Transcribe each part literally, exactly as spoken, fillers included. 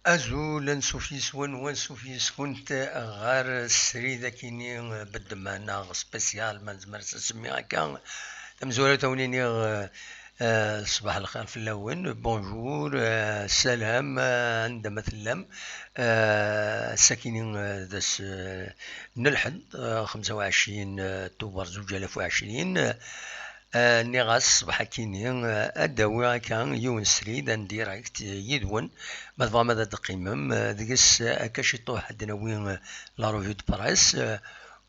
Azul, ansuf yes-wen, wansuf yes-kunt ɣer srid akini beddem neɣ spécial, ma nezmer ad s-nsemmi akka. Tamezwarut, a wen-iniɣ, eh, eh, ṣbaḥ lxir fell-awen, bonjour, eh, salam, eh, anda ma tellam. Eh, ass-akini, eh, d ass, eh, n lḥedd, eh, xemsa u ɛecrin, eh, tuber zuǧ alaf u ɛecrin. Eh, nniɣ-as ṣṣbeḥ akini, eh, ad d-awiɣ akka yiwen srid en direct, eh, yid-wen. Ma tebɣam ad d-teqqimem, eh, deg-s, eh, akka ciṭuḥ ad d-nawi, eh, la revue de presse, eh,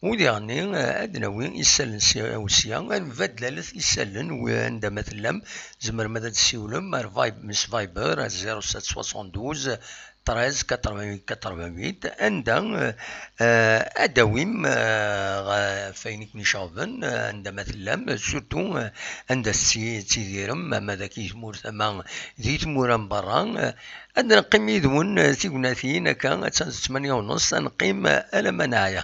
u diɣenni, eh, ad d-nawi isallen sya u sya, ad nbadlalet isallen, wi-, anda ma tellam, tzemrem ad d-tessiwlem ar Vib-, s Viber, ar zéro sept soixante-douze treize quatre-vingt-huit quatre-vingt-huit, anda, eh, eh, ad d-awim, eh, ɣef wayen i ken-iceɣben, eh, anda ma tellam, surtout, eh, anda tetti-, tettidirem, ama dagi di tmurt, ama di tmura n berra, eh, ad neqqim yid-wen, eh, tignatin akka, attan d ttmanya u nneṣ, ad neqqim, eh, alamma neɛya.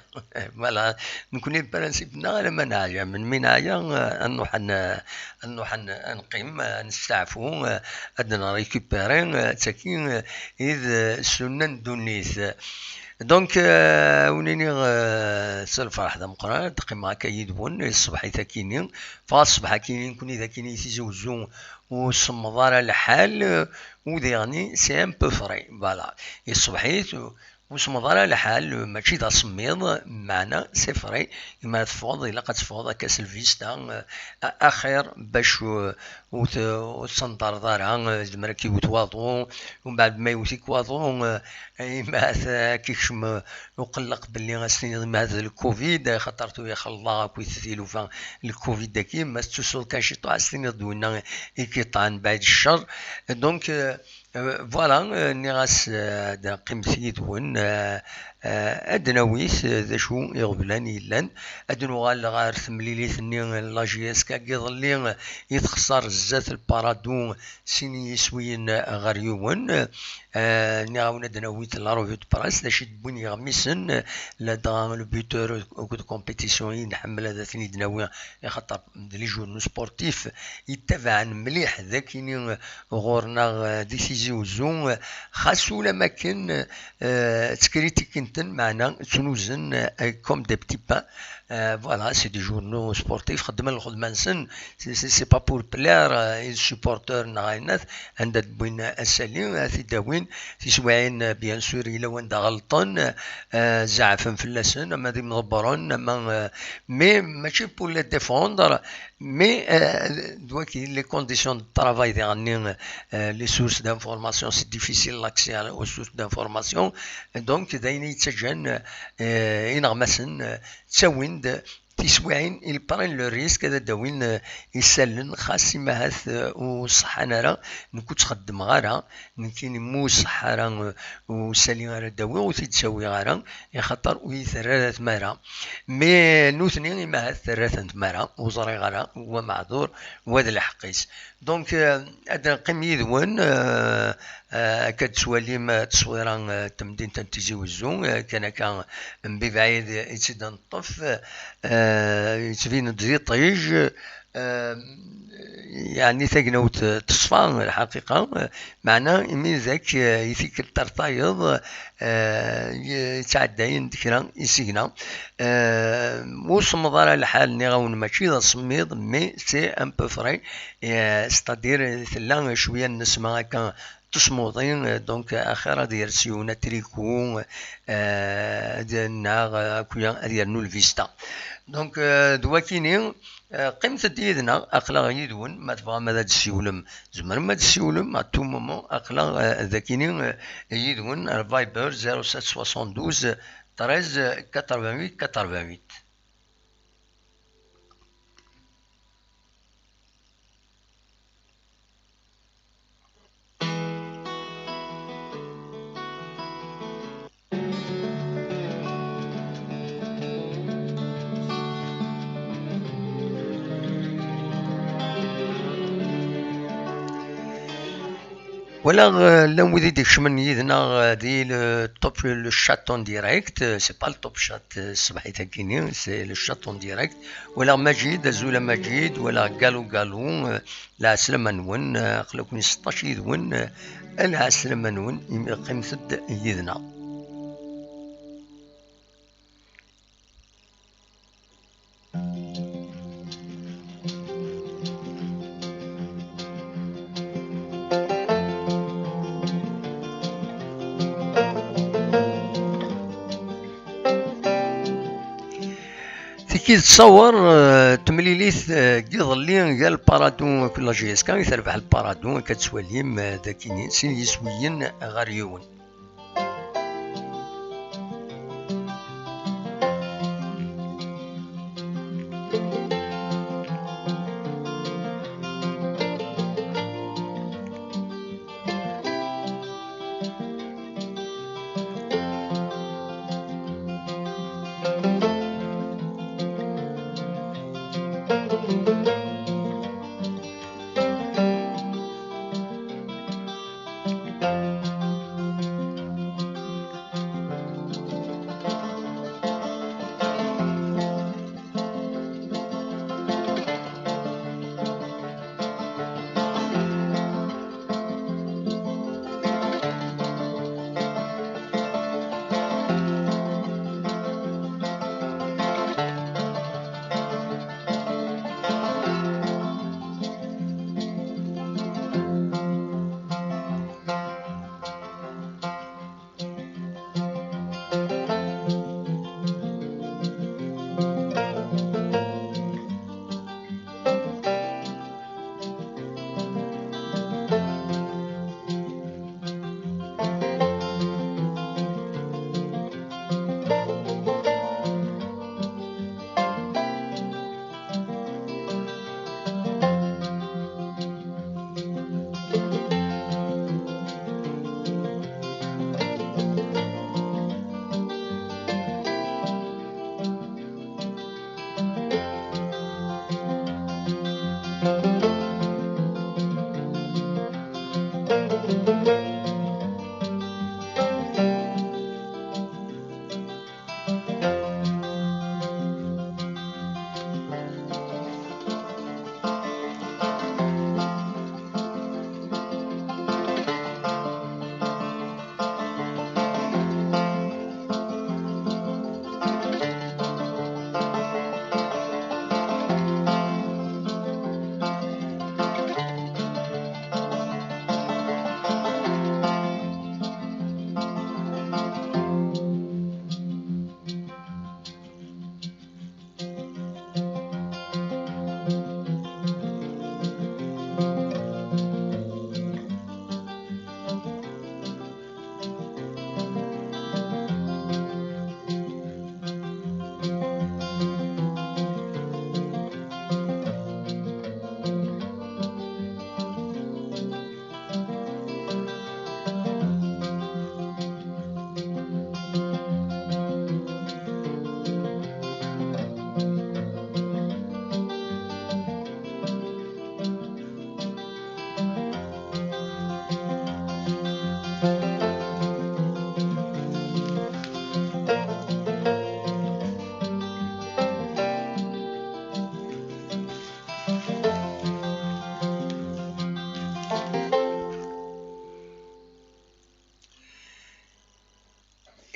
Voilà, nekkni le principe-nneɣ alamma neɛya, melmi neɛya, eh, ad nruḥ ad n-, ad nruḥ ad n-, ad neqqim, ad nesteɛfu, eh, ad nrécupéri, eh, d tagi, eh, i d, eh, ssunna n ddunit. Donc, eh, wen-iniɣ, eh, s lferḥ d ameqqran, ad qqimeɣ akka yid-wen, i ṣṣbeḥ-it akini, ffɣeɣ ṣṣbeḥ akini, nekkni d akini i Tizi Wezzu, ur semmeḍ ara lḥal, eh, u diɣni, c'est un peu frais, voilà. I ṣṣbeḥ-it, ur semmeḍ ara lḥal, mačči d asemmiḍ, meɛna c'est vrai, imi ara teffɣeḍ, ilaq ad teffɣeḍ akka s lvista, eh, a-, axir bac, eh, ur t-, ur tessenṭareḍ ara, eh, yezmer ad k-iwet waḍu, umbeɛd ma iwet-ik waḍu, eh, imi ahat, eh, ad k-ikcem, eh, uqelleq belli ad s-tiniḍ imi ahat d lcovid, axaṭer tura ixelleḍ-aɣ akkit tilufa lcovid-agi, ma tettusuḍ kan ciṭuḥ ad s-tiniḍ d winna i k-iṭṭɛen, baɛid ccer. Donc, eh, Euh, voilà, euh, nniɣ-as, euh, ad qqimet yid-wen, euh, euh, ad d-nawit, euh, d acu iɣeblan yellan. Ad nuɣal ɣer temlilit-nni n la J S K n yiḍelli, euh, i texṣer zdat lparadu sin yiswiyen, euh, ɣer yiwen. Euh, nniɣ-awen ad d-nawit la revue de presse, d acu i d-wwin yeɣmisen, euh, ladɣa le buteur akked compétition i nḥemmel ad ten-id-nawi, axaṭer d les journaux sportifs yettabaɛen mliḥ d akini ɣur-neɣ, eh, di Tizi Uzzu, eh, xas ula makken, eh, ttkritikent-ten, meɛna ttnuzen, eh, comme des petits pains. Eh, voilà, c'est des journaux sportifs, xeddmen lxedma-nsen, c'est, c'est, c'est pas pour plaire, eh, i supporters neɣ ayen, anda d-wwin asali, ad t-id-awin, tiswiɛin, eh, bien sûr, yella wanda ɣelṭen, eh, zeɛfen fell-asen, ama d imḍebbren, ama, eh, mais mačči pour les défendre, Mais, euh, d waki, les conditions de travail diɣenni, euh, les sources d'information, c'est difficile l'accès à, aux sources d'information. Donc, d ayen i yettaǧǧan, euh, ineɣmasen, euh, ttawin-d tiswiɛin, ils prennent le risque ad d-awin, euh, isallen, xas imi ahat, euh, ur ṣeḥḥan ara, nekk ur ttxeddmeɣ ara, nekkini ma ur ṣeḥḥa ara, euh, usali ara d-awiɣ, ur t-id-ttawiɣ ara, ixaṭer ur yi-terra ara tmara. Mais nutni, imi ahat terra-ten tmara, ur ẓriɣ ara, wa meɛdur, wa d lḥeqq-is. Donc, euh, ad neqqim yid-wen, euh, euh, akka d-tettwalim, euh, tteswira, euh, n temdint n Tizi Wezzu, euh, kan akka, mebɛid i tt-id-neṭṭef, euh, yettbin-d d iṭij, euh, yeɛni tagnawt, euh, teṣfa, lḥaqiqa, euh, meɛna imi d ak, euh, i tikkelt tertayeḍ, euh, yettɛeddayen-d kra isigna. Euh, ur semmeḍ ara lḥal, nniɣ-awen mačči d asemmiḍ, mais c'est un peu frais, euh, c'est-à-dire tella cwiya n nnesma akka tusmuḍi, euh, donc axir ad yers yiwen atriku, euh, d-, neɣ, euh, akuya ad yernu lvista. Donc, euh, d wakini, euh, qqimet-d yid-neɣ, aql-aɣ yid-wen, ma tebɣam ad d-tessiwlem, tzemrem ad d-tessiwlem, à tout moment, aql-aɣ, euh, d akini, euh, yid-wen, ar Viber zéro sept soixante-douze treize quatre-vingt-huit quatre-vingt-huit. Walaɣ, euh, llan wid i d-ikecmen yid-neɣ, euh, di le top, le chat en direct, euh, c'est pas le top chat, euh, ṣṣbeḥ-agi-ni, c'est le chat en direct. Walaɣ Majid, azul a Majid, walaɣ Galou Galou, euh, lɛeslama-nwen, euh, aql-aken seṭṭac yid-wen, euh, lɛeslama-nwen, imi qqimet-d yid-neɣ. Tigi d Sawer, eh, temlilit, eh, n yiḍelli gar Lparadu akked la J S K, i terbeḥ Lparadu, akka ad twalim, eh, d akini, sin yiswiyen ɣer yiwen.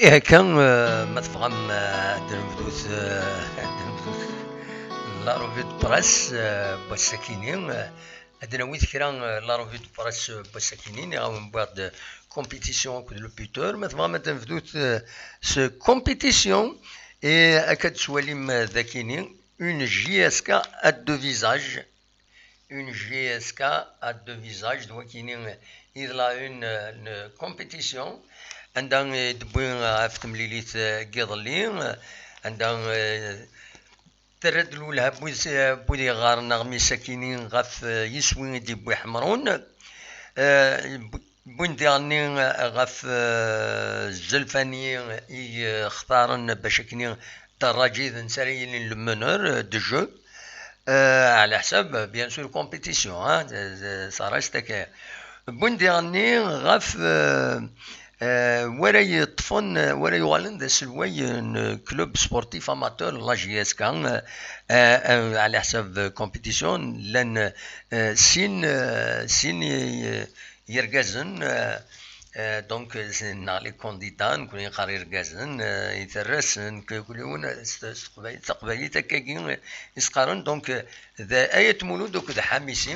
Ihi akka, eh, ma tebɣam, eh, ad d-nebdut, eh, ad d-nebdut la revue de presse, eh, n wass-akini, eh, ad d-nawi kra, eh, la revue de presse, eh, n wass-akini, niɣ-awen wwiɣ-d compétition akked le buteur, ma tebɣam ad d-nebdut, eh, s compétition, et akka d-tettwalim, eh, dakini, une J S K à deux visages, une J S K à deux visages, d wakini i d la une, euh, n compétition, anda i d-wwi ɣef temlilit, euh, n yiḍelli, euh, anda, euh, terra-d lwelha n wid, n wid yeɣɣaren aɣmis akini ɣef, euh, yiswi i d-yewwi Ḥemrun. Euh, wwin diɣenni, euh, ɣef, euh, zzelfani i, euh, xtaren bac akini d Rrajid netta ara yilin le meneur, euh, de jeu. Euh, ɛla ḥsab, bien sûr, compétition, hein, ça reste que, Wwin-d diɣenni ɣef, eh, eh, wara yeṭṭfen, wara yuɣalen d aselway n club sportif amateur la J S K, eh, eh, ɛla ḥsab compétition, llan, eh, sin, eh, sin i, yergazen, eh, eh, donc, eh, neɣ les candidats, nekkni neqqar irgazen, eh, i terras, nekk kul yiwen s, s teqbaylit, taqbaylit akkagi i s-qqaren, donc, eh, d Ayt Mulud akked Ḥamisi,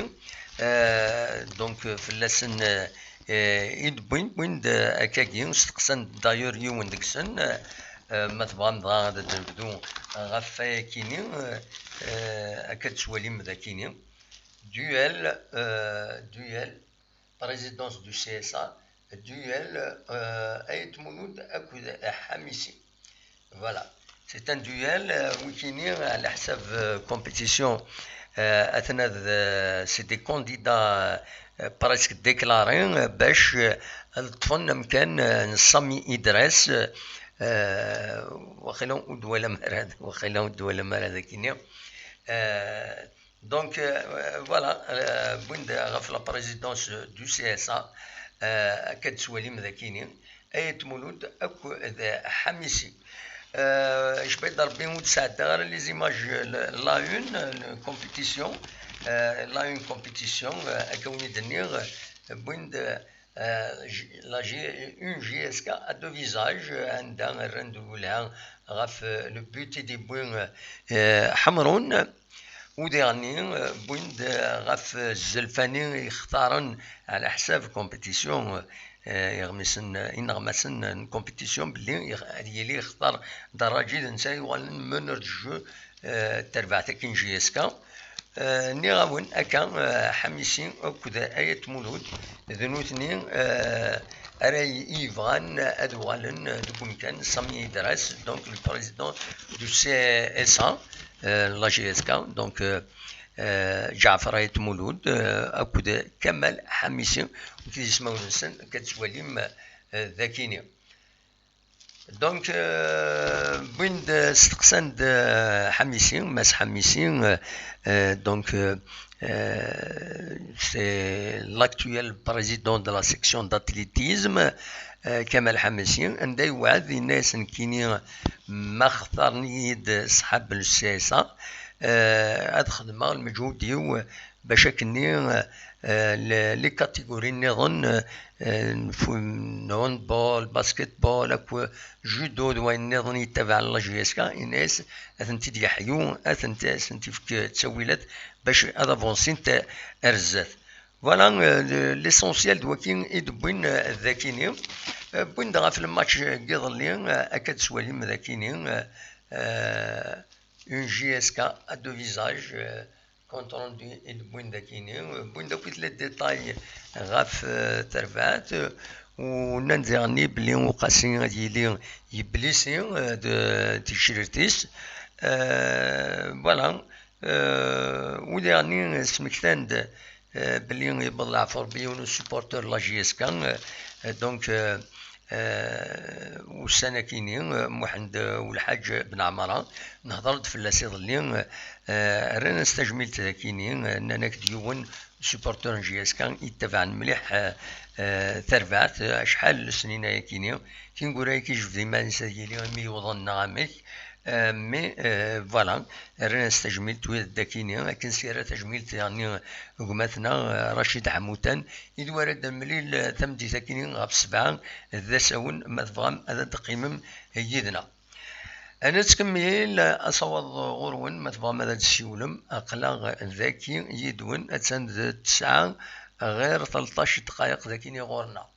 eh, donc, eh, fell-asen, eh, eh, i d-wwin, wwin-d, eh, akkagi, steqsan-d d'ailleurs yiwen deg-sen, eh, eh, ma tebɣam dɣa ad d-nebdu ɣef wayakini, eh, eh, akka d-twalim dakini. Duel, euh, duel, présidence du C S A, duel, euh, Ayt Mulud akked Ḥamisi. Voilà. C'est un duel, euh, wikini, ɛla ḥsab, euh, compétition, euh, atna d, euh, c'est des candidats, euh, presque déclarés, euh, bac, euh, ad ṭṭfen amkan, euh, n Sami Idres, euh, waqila ur d-twalam ara, waqila ur d-twalam ara dakini. Euh, Donc, euh, voilà, euh, wwin-d ɣef la présidence du C S A, euh, akka d-twalim dakini, Ayt Mulud akked Ḥamisi. Euh, jbed Rebbi ur d-sɛeddaɣ ara les images, la, la une, une compétition, euh, la une compétition, euh, akka win i d-nniɣ, wwin-d, euh, j-, la J-, une J S K à deux visages, euh, anda rran-d lwelha ɣef, euh, le but i d-yewwi, euh, Ḥemrun. U diɣenni, eh, wwin-d, eh, ɣef, eh, zzulfani i xtaren ɛla ḥsab compétition, eh, iɣmisen, eh, ineɣmasen n compétition belli ix-, ad yili yextar Daraǧi d netta yuɣalen meneur de jeu, eh, n terbaɛt-agi n J S K. Eh, nniɣ-awen akka, eh, Ḥamisi akked Ayt Mulud d nutni, eh, ara y-, yebɣan ad uɣalen deg umkan Sami Idres, donc le président du C S A, euh, la J S K, donc, euh, euh, Ǧaɛfer Ayt Mulud, euh, akked Kamal Ḥamisi, nekk d ismawen-nsen, akka ttwalim, euh, dakini. Donc, euh, wwin-d, steqsan-d, euh, Ḥamisi, Mass Ḥamisi, euh, euh, donc, euh, euh, c'est l'actuel président de la section d'athlétisme, euh, Kamal Ḥamisi, anda yewɛed, yenna-yasen nekkini ma xtaren-iyi-d ṣḥab n C S A, euh, ad xedmeɣ lmeǧhud-iw bac akkenni, euh, les, les catégories nniḍen, euh, n fu-, n handball, basketball, akk judo d wayen nniḍen yettabaɛen la J S K, yenna-yas ad tent-id-yeḥyu, ad tent-, ad tent-ifk ttawilat bac ad avansint ar zdat. Voilà, euh, le-, l'essentiel d waki i d-wwin, euh, dakini. Euh, wwin-d ɣef le match n yiḍelli, euh, akka d-twalim dakini, euh, euh, une J S K à deux visages, euh, compte rendu i d-wwin dakini. Euh, wwin-d akk les détails ɣef, euh, terbaɛt, euh, u nnan diɣenni belli Uqasi ad yili yeblisi, euh, de, ticrirt-is. Euh, voilà. Euh, u diɣenni smektan-d, euh, belli yewweḍ leɛfur bi yiwen usupporter n la J S K, euh, donc, euh, euh, ussan akini, euh, Muḥend, euh, Ulḥaǧ Ben Ɛmara, nehḍer-d fell-as iḍelli, euh, rran-as tajmilt dakini, euh, nnan-ak-d yiwen supporter n J S K yettabaɛen mliḥ, euh, euh, tarbaɛt, euh, acḥal n lesnin ayakini, tineggura-agi yejbed iman-is ad yili imi yewweḍ-nneɣ amek, euh, mais, euh, voilà, rran-as tajmilt wid dakini, akken s-yerra tajmilt, yeɛni, gma-tneɣ, euh, Racid Ḥamutan, i d wara d-nemlil, euh, tameddit-akini ɣef sebɛa d asawen, ma tebɣam ad d-teqqimem yid-neɣ. Ad nettkemmil asawaḍ ɣur-wen, ma tebɣam ad d-tessiwlem, aql-aɣ daki yid-wen, attan d tesɛa ɣir tleṭṭac ddqayeq dakini ɣur-neɣ.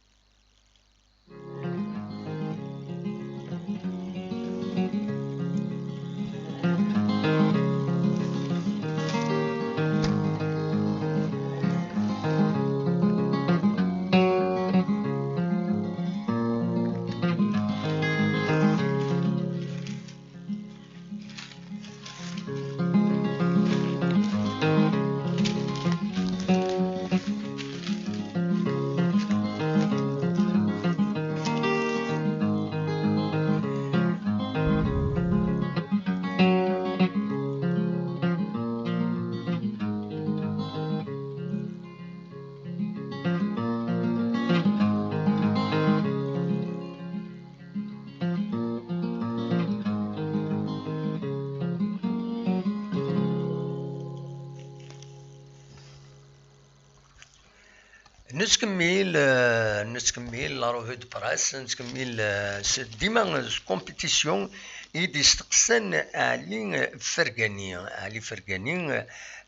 Nettkemmil, eh, nettkemmil la revue de presse, nettkemmil, eh, s, dima s compétition i d-isteqsan Ɛli Fergani. Ɛli Fergani,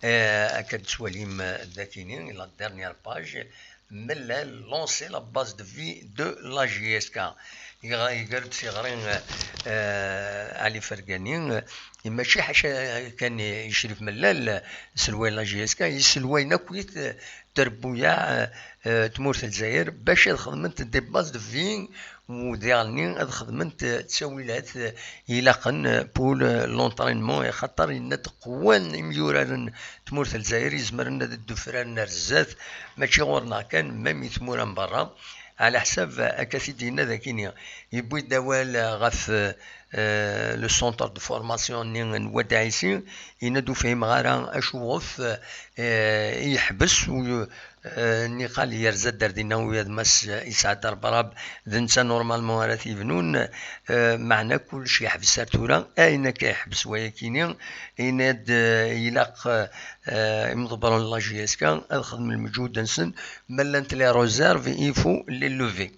eh, akka d-tettwalim, eh, dakini, la dernière page, mlal, lancer la base de vie de la J S K. Iɣ-, iger-d tiɣri, eh, Ɛli Fergani, eh, mačči ḥaca kan i Crif Mellal, eh, selway la J S K, yesselwayen akkit, eh, trebbuyaɛ, eh, eh, tmurt n Lezzayer, bac ad xedment des bases de vie, u diɣenni ad xedment, eh, ttawilat, eh, ilaqen, eh, pour, eh, l'entraînement, axaṭer yenna-d qwan imyuraren n tmurt n Lezzayer izemren ad d-ufraren ar zdat, mačči ɣur-neɣ kan, même i tmura n berra. Ɛla ḥsab, eh, akka t-id-yenna dakini, yewwi-d awal, eh, ɣef, eh, eh, le centre de formation-nni n Wad Ɛisi, yenna-d ur fhimeɣ ara acuɣef, eh, i yeḥbes u, eh, niqal yerza-d ar dinna u yad Mass Isɛad Arbrab d netta normalement ara t-yebnun, eh, meɛna kullec yeḥbes ar tura, ayen akka yeḥbes wayakini, yenna-d, eh, ilaq, eh, imḍebbren n la J S K ad xedmen lmeǧhud-nsen, ma llant les réserves, il faut les lever.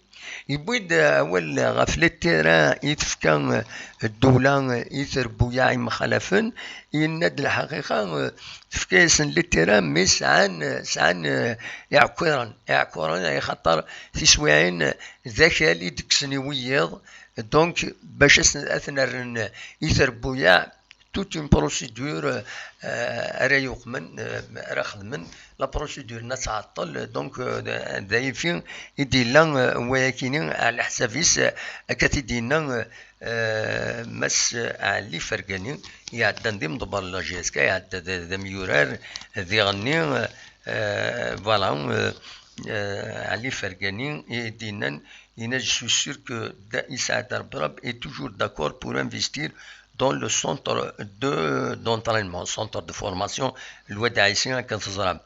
Yewwi-d awal ɣef les terrains i tefka ddula i trebbuyaɛ imxalafen, yenna-d lḥaqiqa, tefka-yasen les terrains, mais sɛan, sɛan iɛekkuren, iɛekkuren, axaṭer tiswiɛin d akal i d-kksen i wiyiḍ, donc bac ad sen-, ad ten-rren i trebbuyaɛ, toute une procédure, euh, ara yuqmen, euh, ara xedmen, la procédure-nni ad tɛeṭṭel, donc, euh, d, d ayifi i d-yella, euh, wayakini, ɛla ḥsab-is, euh, akka t-id-yenna, euh, Mass Ɛli Fergani, iɛeddan d imḍebber n la J S K, iɛedda d, d amyurar, diɣenni, euh, euh, voilà, euh, euh, Ɛli Fergani i d-yennan, yenna, je suis sûr que Da-, Isɛad Arbrab est toujours d'accord pour investir dans le centre de, d'entraînement, centre de formation, Lwad Ɛisi, akken teẓram.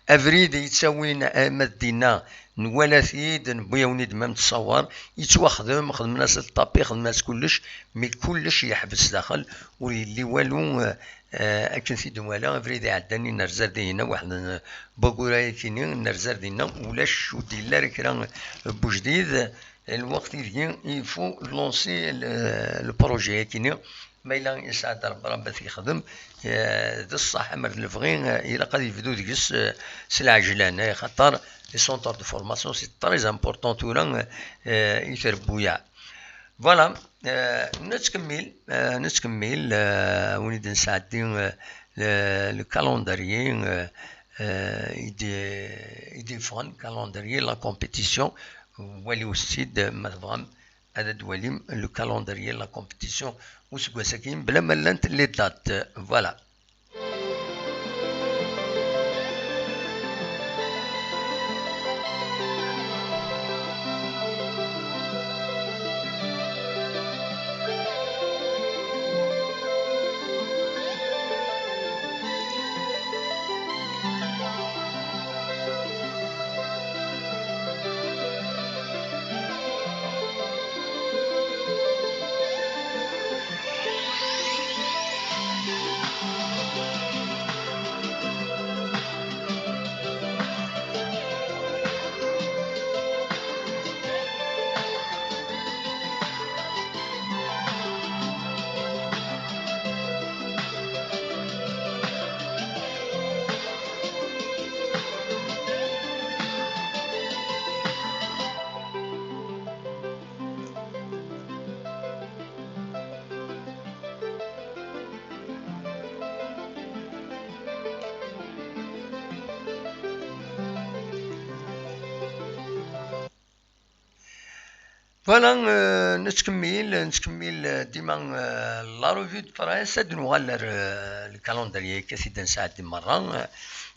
Abrid yettawin, eh, ma d dinna, nwala-t-id, newwi-awen-id ma nettṣawar, yettwaxdem, xedmen-as le tapis, xedmen-as kullec, mais kullec yeḥbes daxel, ur yelli walu, eh, eh, akken t-id-nwala, abrid iɛeddan i nerza dinna, waḥed n, eh, Bogura-yakini, nerza dinna, ulac, ur d-yelli ara kra n ujdid. Lweqt ideg il faut lancer le, le projet-yakini, ma yella yesɛa-d Rebbi, Rebbi ad t-yexdem, eh, d ṣṣeḥ, amer d lebɣi, eh, ilaq ad yebdu deg-s, eh, s lɛejlan, eh, xaṭer les centres de formation, c'est très important tura, eh, i trebbuyaɛ. Voilà, eh, nettkemmil, eh, nettkemmil, eh, win i d-nesɛeddi, eh, le, le calendrier, eh, eh, i d-, i d-yeffɣen, calendrier la compétition, waliwet-tt-id, ma tebɣam, ad d-walim le calendrier la compétition useggas-agi, bla ma llant les dates. Voilà. Voilà, euh, nettkemmil, nettkemmil, euh, dima, euh, la revue de presse, ad nuɣal ar, euh, le calendrier akka i d-nesɛeddi merra.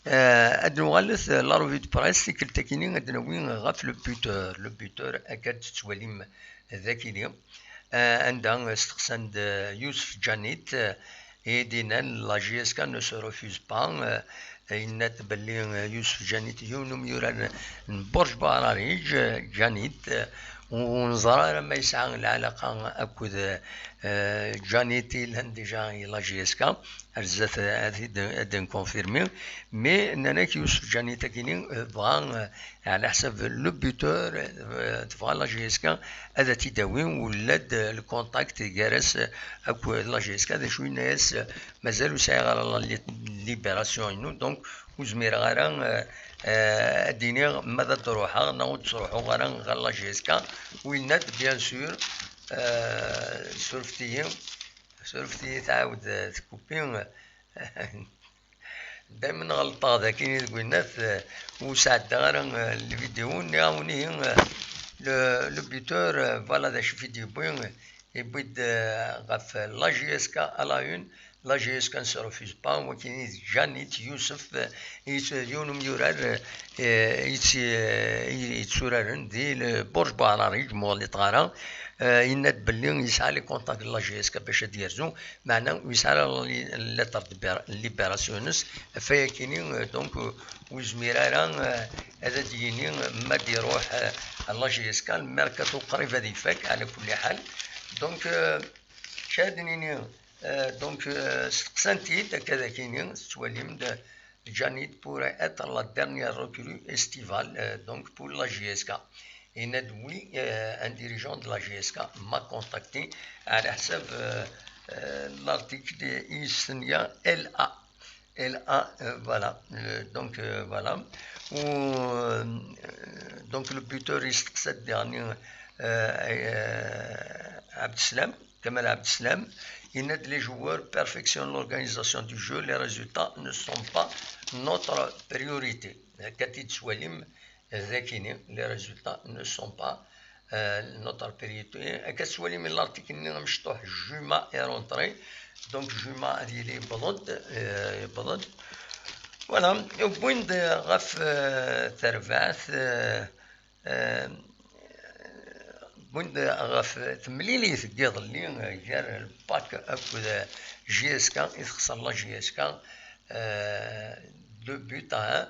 Euh, ad nuɣalet, euh, la revue de presse, tikkelt-akini ad d-nawi ɣef le buteur, le buteur akka d-tettwalim dakini, eh, anda steqsan-d, eh, Yusef Janit, eh, i d-yennan la J S K ne se refuse pas, eh, yenna-d belli, eh, Yusef Janit yiwen umyurar n Burj Baharariǧ, eh, Janit, eh, ur neẓra ara ma yesɛa lɛalaqa akked, eh, Janit i yellan déjà i la J S K, ar zdat ad t-id-, ad d-nkonfirmi, mais nnan-ak Yusef Janit akini, eh, bɣa, eh, ɛla ḥsab le buteur, eh, tebɣa la J S K ad t-id-tawi, ula d le contact gar-as akked la J S K, d acu yenna-as, eh, mazal ur sɛiɣ ara la li-, libération-inu, donc ur zmireɣ ara, eh, eh, ad d-iniɣ ma ad d-ruḥeɣ neɣ ur d-ttruḥuɣ ara ɣer la J S K. U yenna-d, bien sûr, eh, surfet-iyi, surfet-iyi, tɛawed, eh, tkuppi. Daymen ɣelṭeɣ dagi deg winnat, eh, ur sɛeddaɣ ara, eh, lvidéo, nniɣ-awen ihi, eh, le, le buteur, eh, voilà d acu i d-yewwi, eh, yewwi-d, eh, ɣef la J S K à la une, la J S K ne se refuse pas, wagi d Janit Yusef, eh, yet-, yiwen umyurar, eh, yet-, eh, yetturaren di le Burj Buɛrariǧ, muɣlit ɣara, eh, yenna-d belli yesɛa les contacts de la J S K bac ad yerzu, meɛna ur yesɛi ara li-, lettre de libér-, libération-ines, ɣef wayakini, eh, donc, eh, ur yezmir ara, eh, ad d-yini, eh, ma ad d-iruḥ, eh, ɣer la J S K, le mercato qrib ad ifak, ɛla kulli ḥal. Donc, eh, acu ad d-nini, eh, donc, eh, steqsan-t-id, akka d akini, tettwalim-d, Janit pourrait être la dernière recrue estivale, euh, donc pour la J S K. Yenna-d oui, euh, un dirigeant de la J S K m'a contacté, ɛla ḥsab, euh, euh, l'article de L A. L A, euh, voilà. Euh, donc, euh, voilà. Ou, euh, donc, le buteur, il se dernier, euh, euh, Abdeslam. Kamal Abdeslam, yenna-d les joueurs perfectionnent l'organisation du jeu, les résultats ne sont pas notre priorité. Akka i d-tettwalim, euh, dagi, les résultats ne sont pas, euh, notre priorité. Akka i d-tettwalim l'article-nni amecṭuḥ, Juma est rentré. Donc Juma ad yili yewweḍ-d, euh, yewweḍ-d. Voilà, wwin-d ɣef, euh, terbaɛt, euh, euh, wwin-d ɣef temlilit n yiḍelli, euh, gar le PAOK akked, euh, J S K, i texṣer la J S K, euh, deux buts à un,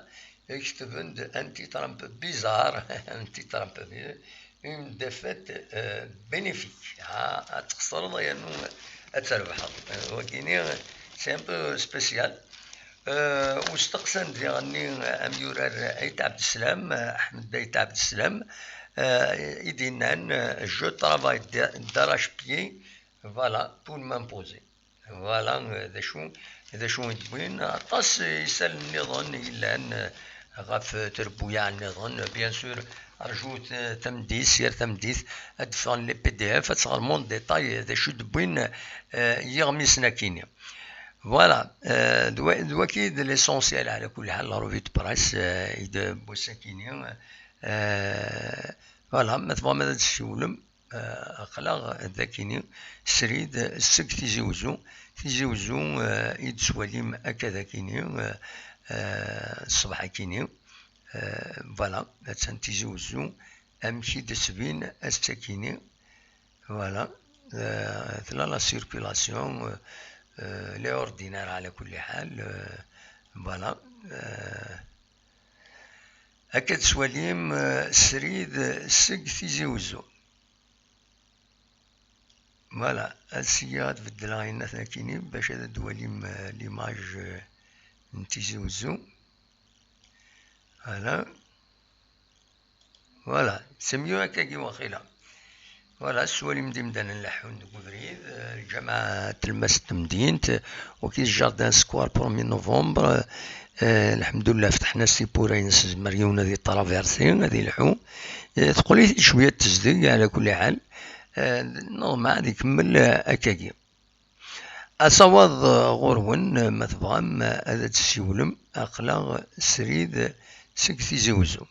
i ketben-d un titre un peu bizarre, un titre un peu bizarre, une défaite, euh, bénéfique. Ha, ad txesreḍ yernu ad trebḥeḍ. Euh, wagini, c'est un peu spécial. Euh, usteqsan diɣenni amyurar Ayt Abdeslam, Ahmed Ayt Abdeslam, euh, i d-yennan, euh, je travaille d-, d'arrache-pied, voilà, pour m'imposer. Voilà, euh, d acu, d acu i d-wwin. Aṭas isallen nniḍen yellan, euh, ɣef trebbuyaɛ nniḍen. Bien sûr, rjut, euh, tameddit, yir tameddit, ad d-ffɣen les P D F, ad teɣrem en détail d acu i d-wwin, euh, yiɣmisen-akini. Voilà, euh, d wa-, d waki d l'essentiel, ɛla kulli ḥal, la revue de presse, euh, i d wass-akini. Euh, voilà, ma tebɣam ad d-tessiwlem, euh, aql-aɣ dagini srid seg Tizi Wezzu. Tizi Wezzu, euh, i d-tettwalim akka dagini, euh, euh, ṣṣbeḥ-akini. Euh, voilà, attan Tizi Wezzu, amek i d-tettbin ass-akini. Voilà. Euh, tella la circulation, euh, euh, elle est ordinaire ɛla kulli ḥal, euh, voilà. Euh, akka d-tettwalim, euh, srid seg Tizi Wezzu. Voilà, ad sya ad beddleɣ ayen akini bac ad d-twalim, euh, l'image, euh, n Tizi Wezzu. Voilà. Voilà, c'est mieux akkagi waqila. Voilà, tettwalim-d imdanen leḥḥun deg ubrid, euh, lǧameɛ tlemmast n temdint, waki jardin square premier novembre, euh, lḥemdullah, fetḥen-as tiwwura-ines, yezmer yiwen ad yetraversi, ad yelḥu. Euh, teqqel-it-id cwiya n tezdeg, ɛla kulli ḥal. Euh, normal, ad ikemmel, euh, akkagi. Asawaḍ, euh, ɣur-wen, euh, ma tebɣam, euh, ad d-tessiwlem, aql-aɣ srid seg Tizi Wezzu.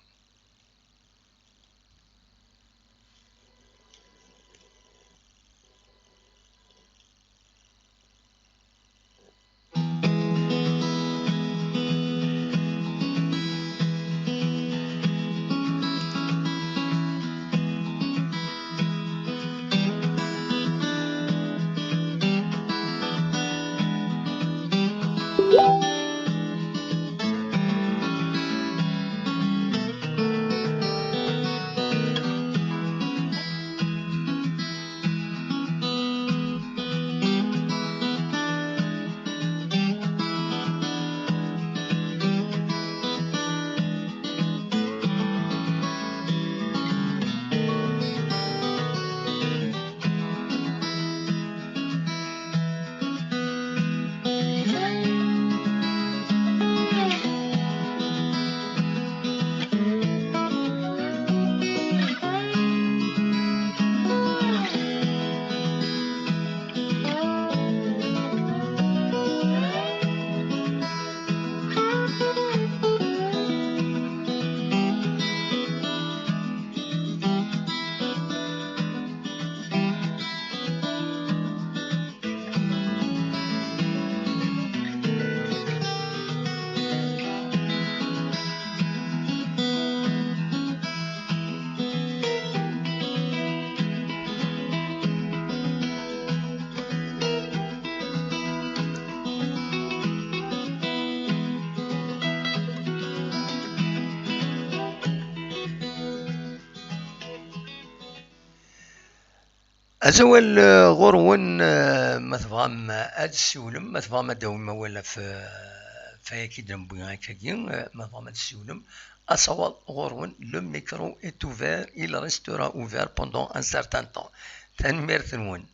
Azawal, eh, ɣur-wen, eh, ma tebɣam ad tessiwlem, ma tebɣam ad d-tawim awal ɣef, eh, ɣef wayagi i d-newwi akkagi, eh, ma tebɣam ad tessiwlem, asawaḍ ɣur-wen, le micro est ouvert, il restera ouvert pendant un certain temps. Tanemmirt-nwen.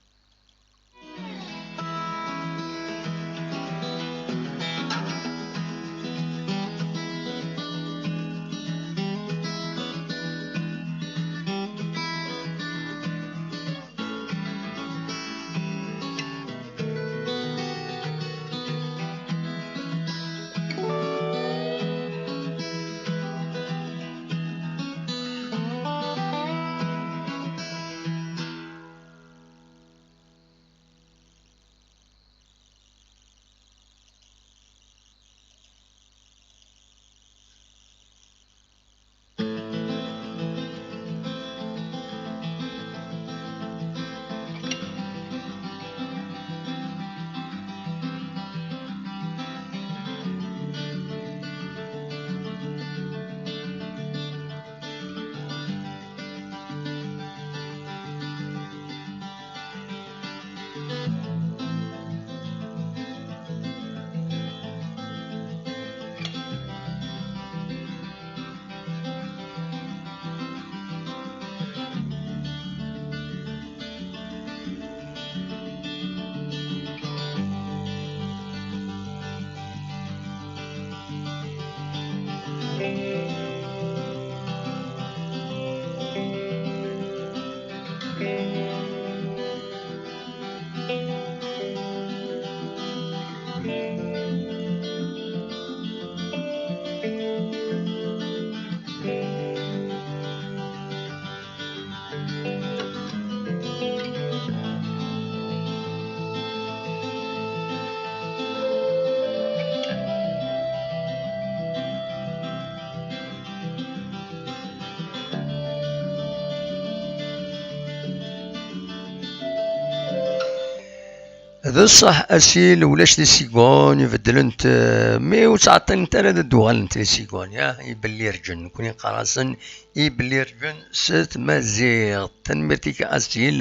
D ṣṣeḥ, asil ulac tisigon ibeddlent, eh, mi ur ttɛeṭṭilent ara ad d-uɣalent tisigon, ya, ibellirǧen, nekkni neqqar-asen ibellirǧen s tmaziɣt. Tanemmirt-ik a asil,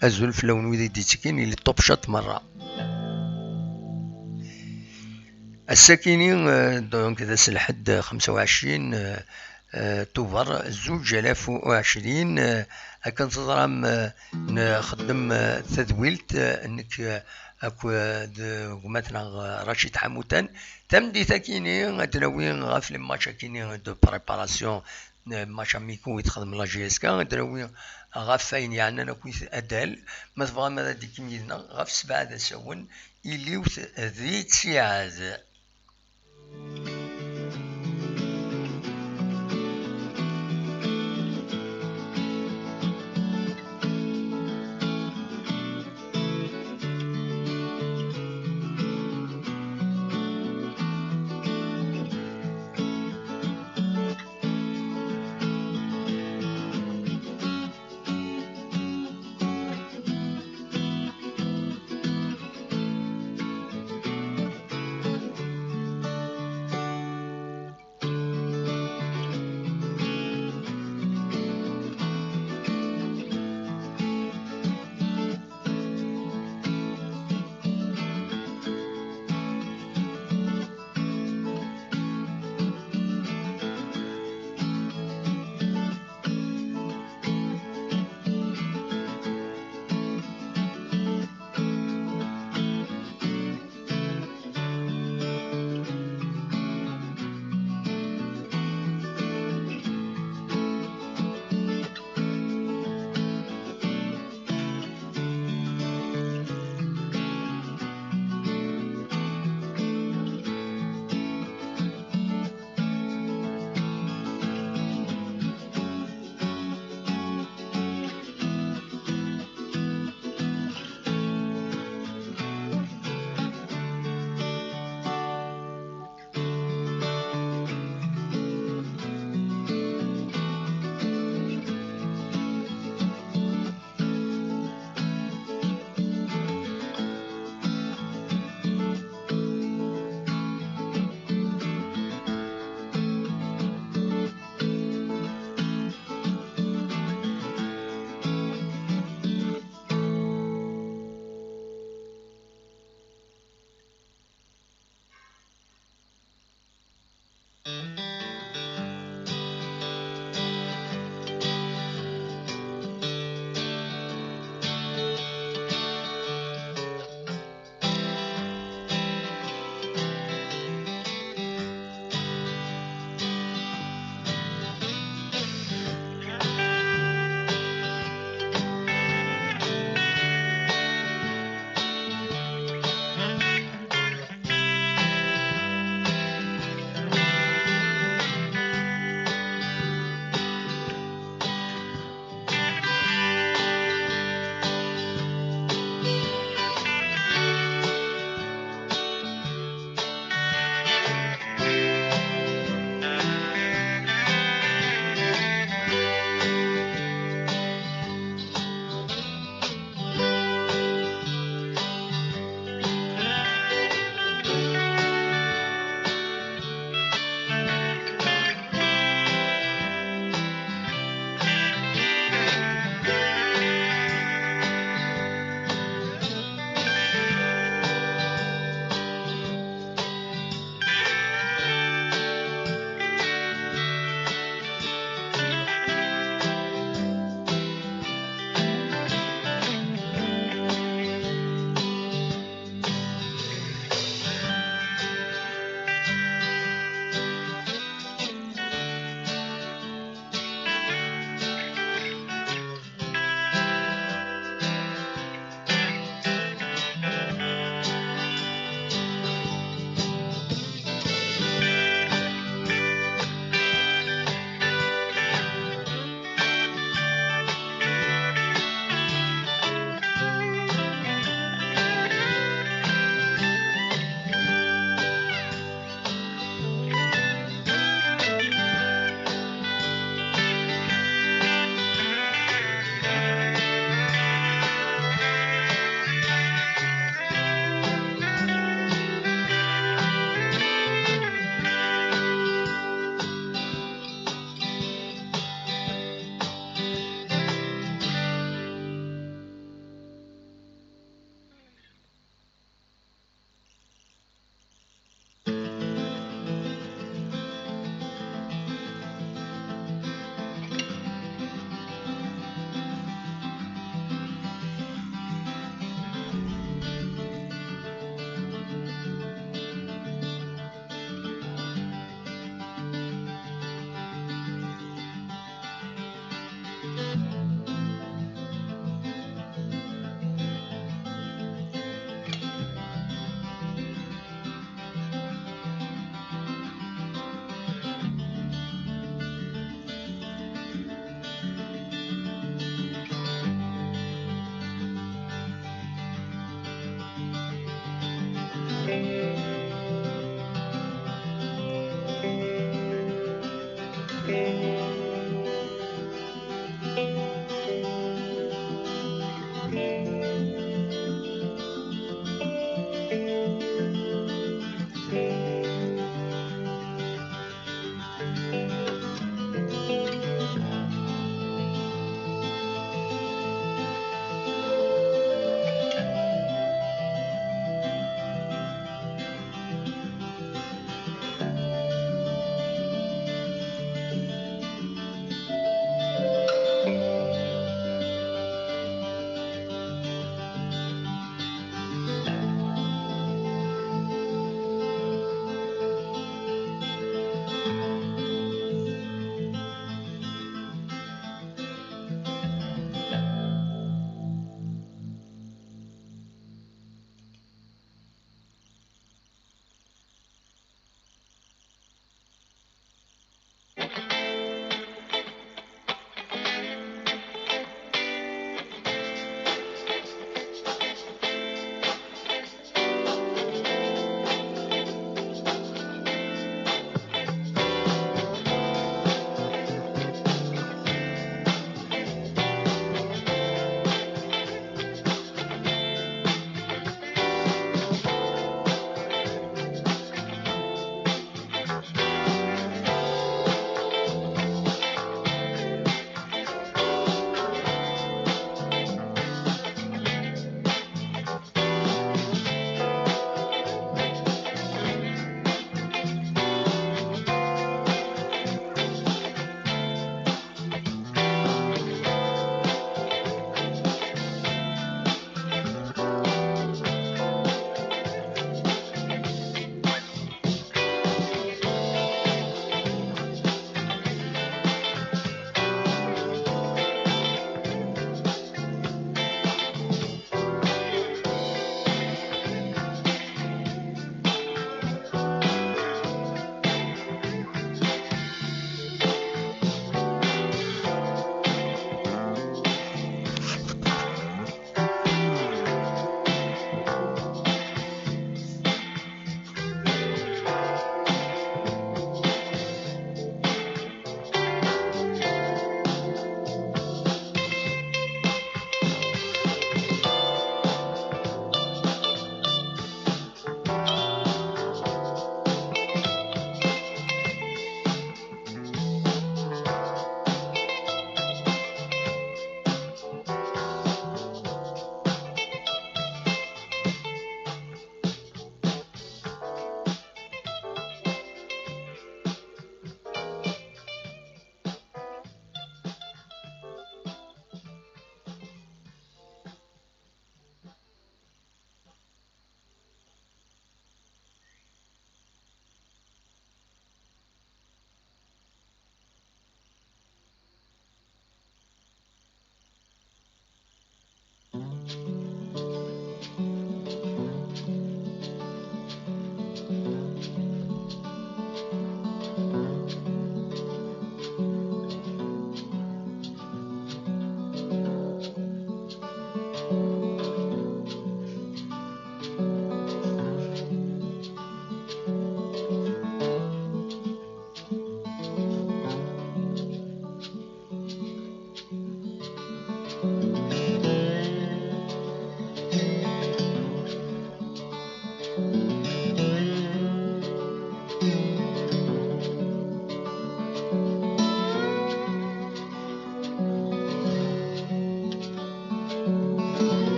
azul fell-awen wid i d-ittekkin, il est top shot merra. Ass-akini, eh, donc d ass n lḥedd, xemsa u ɛecrin, eh, eh, Tubeṛ, zuǧ alaf u ɛecrin, eh, akken teẓram, eh, nxeddem, eh, tadwilt, eh, nekk, eh, akked gma-tneɣ, eh, Racid Ḥamutan. Tameddit-akini, ad d-nawi ɣef les matchs akini de préparation, eh, match amico i texdem la J S K, ad d-nawi ɣef wayen yeɛnan akkit adal. Ma tebɣam ad d-tekkim yid-neɣ, ɣef sebɛa d asawen, iliwt di ttiɛad.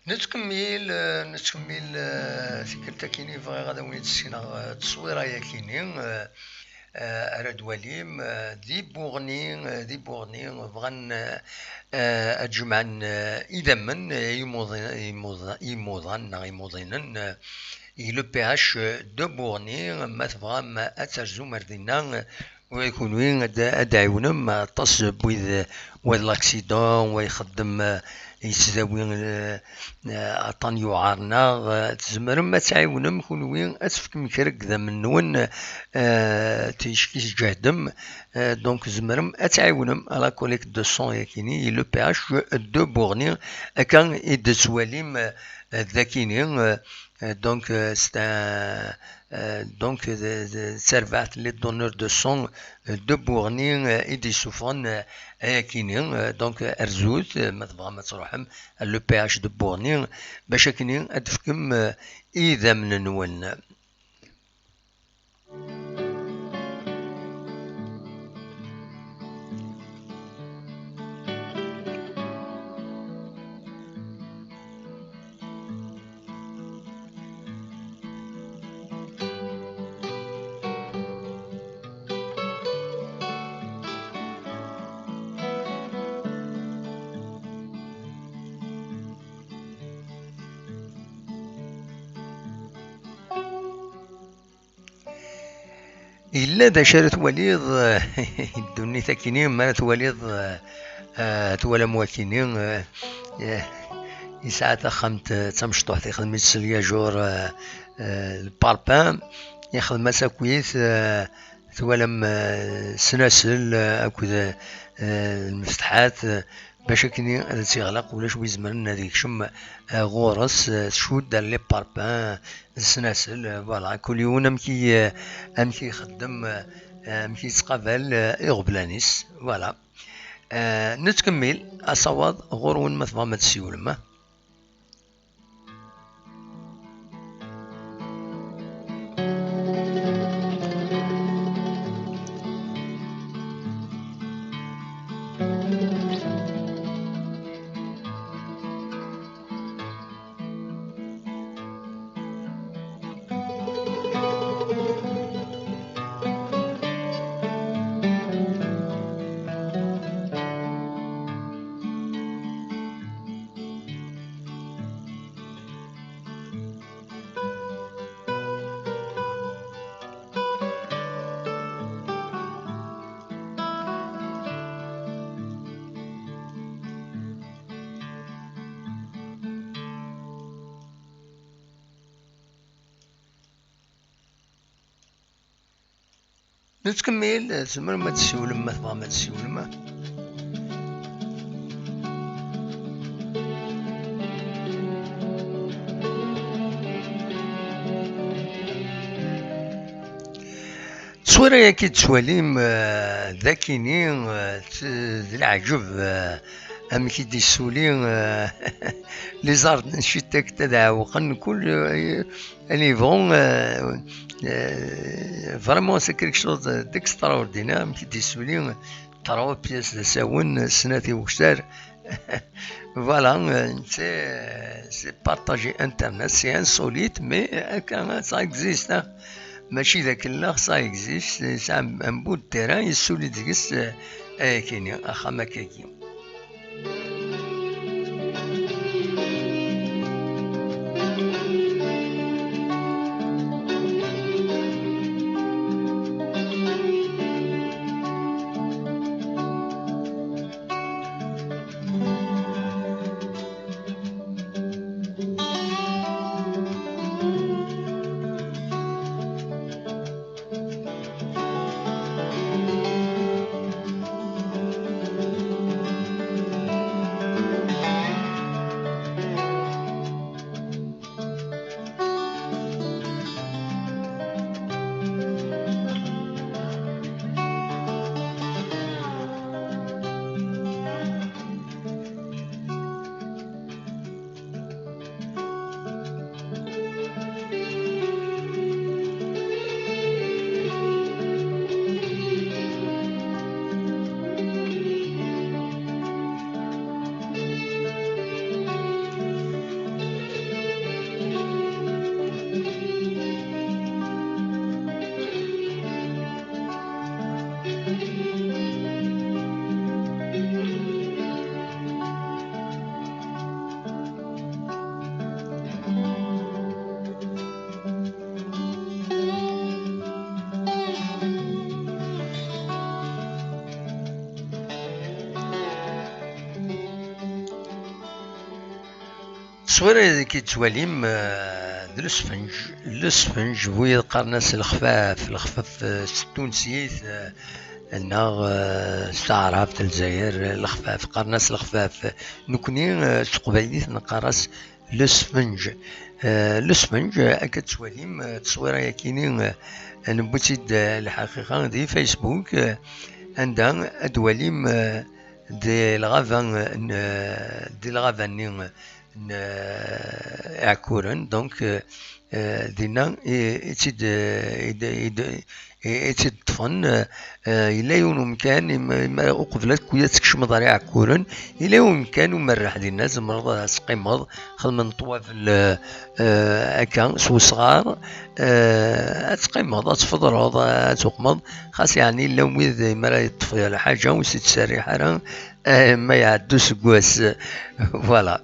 Nettkemmil, eh, nettkemmil, eh, tikkelt akkin i bɣiɣ ad awen-id-ssineɣ, eh, tteswira-yakini, eh, eh, ara d-walim, eh, di Buɣni, eh, di Buɣni, bɣan, eh, eh, ad jemɛen, eh, idammen, eh, imuḍi-, imuḍ-, imuḍan neɣ imuḍinen, eh, i le P H de Buɣni, ma tebɣam ad terzum ar dinna, eh, Wa kunwi ad, ad d-ɛiwnem aṭas n wid, wa d l'accident, wa ixeddem, eh, yettdawi, eh, eh, aṭṭan yuɛer-nneɣ, eh, tzemrem ad tɛiwnem kunwi, ad tefkem kra n yidammen-nwen, eh, ticki tǧehdem, eh, donc tzemrem ad tɛiwnem à la collecte de sang yakini, i le P H de Buɣni, akka i d-tettwalim, eh, dakini, eh, Euh, donc, euh, c'est un, euh, donc, euh, de, de, servat les donneurs de sang, euh, de Bourni, euh, i d-yessufɣen, euh, ayakini, euh, donc, euh, rzut, euh, ma tebɣam ad truḥem, le P H de Bourni, bac akini ad tefkem, euh, idammen-nwen. Yella d acu ara twaliḍ, eh, ddunit akini, mi ara twaliḍ, eh, eh, twalam wakini, eh, eh, yesɛa taxxamt, eh, d tamecṭuḥt, ixdem-itt s lyajur, eh, eh, le parpaing, ixdem-as akkit, eh, twalam, eh, snasel, eh, akked, eh, lmefteḥat, eh, bac akken ad tt-iɣleq, ulac wi izemren ad ikcem, eh, ɣur-s, eh, tcudd ar les parpaings, eh, d snasel, eh, voilà, kul yiwen amek i, eh, amek i ixeddem, eh, amek i yettqabal, eh, iɣeblan-is, voilà. Eh, nettkemmil asawaḍ ɣur-wen ma tebɣam ad tessiwlem, eh. Nettkemmil, tzemrem ad tessiwlem ma tebɣam ad tessiwlem. Ttwira-yaki d-ttwalim, eh, d akini, eh, t-, d leɛǧeb, eh, amek i d-issuli, eh, les arts n citek ad ɛewqen kul, eh, Elles vont, euh, euh, vraiment, c'est quelque chose d'extraordinaire. Une petite souligne, trois pièces de seven, snati uktar. Voilà, euh, c'est, c'est partagé Internet, c'est insolite, mais, euh, quand même, ça existe, hein. Mačči d akellax, ça existe, c'est un, un bout de terrain, yessuli deg-s, euh, ayakini, axxam akkagi. Tteswira deg i tettwalim, eh, d lesfenj. Lesfenj, wid qqaren-as lexfaf, lexfaf, eh, s ttunsit, eh, neɣ, eh, s taɛrabt, Lezzayer, eh, lexfaf, qqaren-as lexfaf. Nekni, eh, s teqbaylit neqqar-as lesfenj. Eh, lesfenj, eh, akka tettwalim, eh, tteswira-yakini, eh, newwi-tt-id, eh, lḥaqiqa di Facebook, eh, anda ad twalim, eh, di lɣaba, eh, n, eh, di lɣaba-nni, n, eh, Iɛekkuren, donc, eh, eh, dinna i, i tt-id, eh, i d-, i d-, i, i tt-id-ṭṭfen, eh, eh, yella yiwen umkan, im-, im-, uqbel ad, ad tkecmeḍ ar Iɛekkuren, yella yiwen umkan umerreḥ dinna, tzemreḍ ad teqqimeḍ, xedmen ṭwabel, eh, eh, akka, s wesɣar, eh, ad teqqimeḍ, ad tfeḍreḍ, ad tuqmeḍ, xas yeɛni yella wid mi ara yeṭṭef lḥaǧa ur s-yettserriḥ ara, eh, ma iɛedda useggas. Voilà.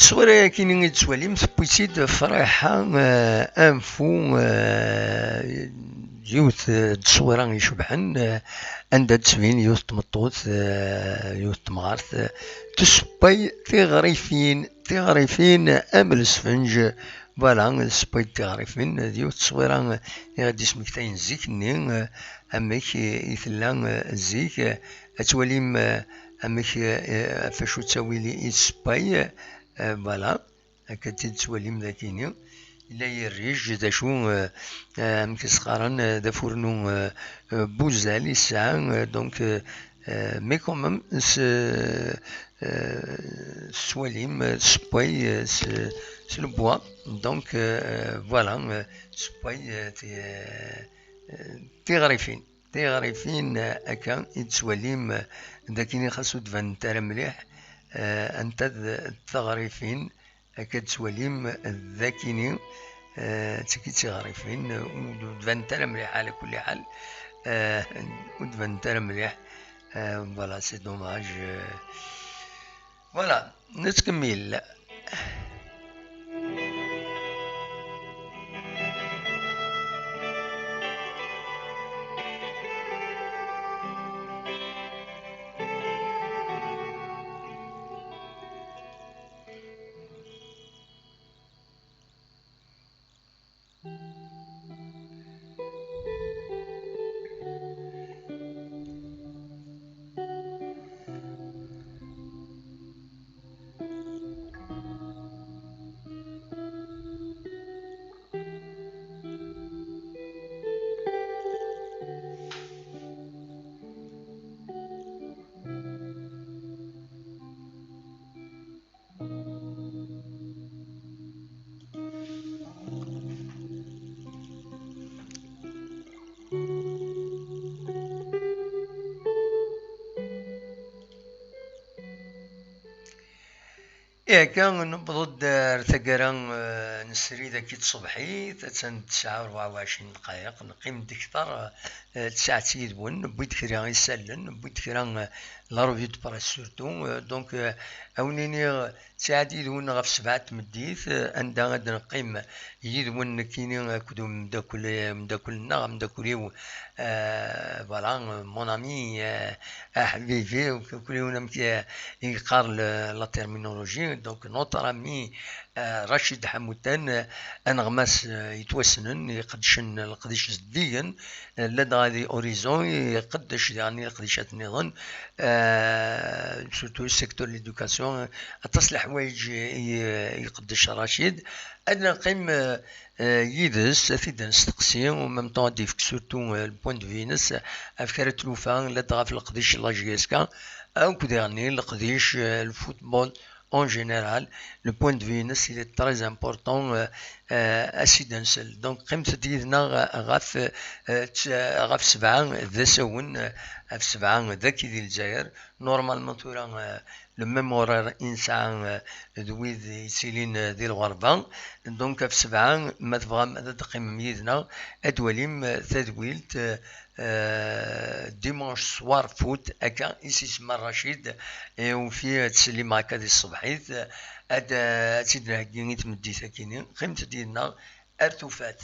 Tteswira-yakini i d-tettwalim, tewwi-tt-id Friḥa, eh, Anfu, eh, yiwet, eh, n tteswira icebḥen, eh, anda d-tbin yiwet n tmeṭṭut, eh, yiwet n temɣart, eh, tessewway tiɣrifin, tiɣrifin am lesfenj. Voilà, tessewway-d tiɣrifin, d yiwet n tteswira i ɣ-d-ismektayen zik-nni, eh, amek i, i tella, eh, zik, eh, ad twalim, eh, amek, eh, ɣef acu ttawil i tessewway, eh, voilà, akka d-tettwalim dagini. Yella yirrij, d acu, eh, eh, amek i s-qqaren, eh, d afurnu, eh, eh, buzal i tesɛa, eh, donc, eh, eh, mais quand même, s, eh, s twalim, eh, tessewway, eh, s, s le bois, donc, eh, voilà, eh, tessewway, eh, ti-, eh, eh, tiɣrifin. Tiɣrifin, eh, akka i d-tettwalim, eh, dagini xas ur d-banent ara mliḥ, eh, anta d tiɣrifin, akka d-tettwalim, eh, dagini, eh, d tigi d tiɣrifin, eh, ur d-banent ara mliḥ, ɛla kulli ḥal, eh, ur d-banent ara mliḥ, eh, voilà, c'est dommage, eh, voilà, nettkemmil. Ihi akka, newweḍ-d ar taggara, eh, n srid-agi n tṣebḥit, attan d tesɛa u rebɛa u ɛecrin ddqayeq, neqqim-d kter, eh, n tsaɛet yid-wen, newwi-d kra isallen, newwi-d kra, eh, la revue de presse surtout, eh, donc, eh, a wen-iniɣ, ttiɛad yid-wen ɣef sebɛa n tmeddit, eh, anda ad neqqim yid-wen nekkini akked umeddakel, umeddakel-nneɣ, ameddakel-iw, eh, voilà, mon ami, eh, aḥbibi, akk-, akk-, yiwen amek i, i yeqqar le-, la terminologie. Donc, notre ami, eh, Rachid Ḥamuttan, eh, aneɣmas, eh, yettwassnen, iqeddcen leqdic zeddigen, eh, ladɣa di Horizon, iqeddec daɣen i leqdicat nniḍen, eh, surtout secteur de l'éducation, eh, aṭas n leḥwayeǧ i, i, i iqeddec Rachid. Ad neqqim, eh, eh, yid-s, ad t-id-nesteqsi, en même temps ad d-yefk surtout, eh, le point de vue-ines, eh, amek ara tlufa ladɣa ɣef leqdic n la J S K, akk diɣen leqdic, eh, le football en général, le point de vue-ines, il est très important, eh, eh, ad s-id-nsel. Donc, qqimet-d yid-neɣ, eh, ɣef, eh, tt-, ɣef sebɛa d asawen, eh, ɣef sebɛa d akid i Lezzayer. Normalement, tura, eh, le même horaire i nesɛa, eh, d wid yettilin, eh, di lɣerba. Donc, ɣef sebɛa, ma tebɣam ad d-teqqimem yid-neɣ, ad twalim, eh, tadwilt, eh, eh, dimanche soir foot, akka i s-isemma Rachid, eh, ufi ad ttsellimeɣ akka di tṣebḥit, eh, ad, eh, ad tt-id-nheggi i tmeddit-akini. Qqimet-d yid-neɣ ar tufat.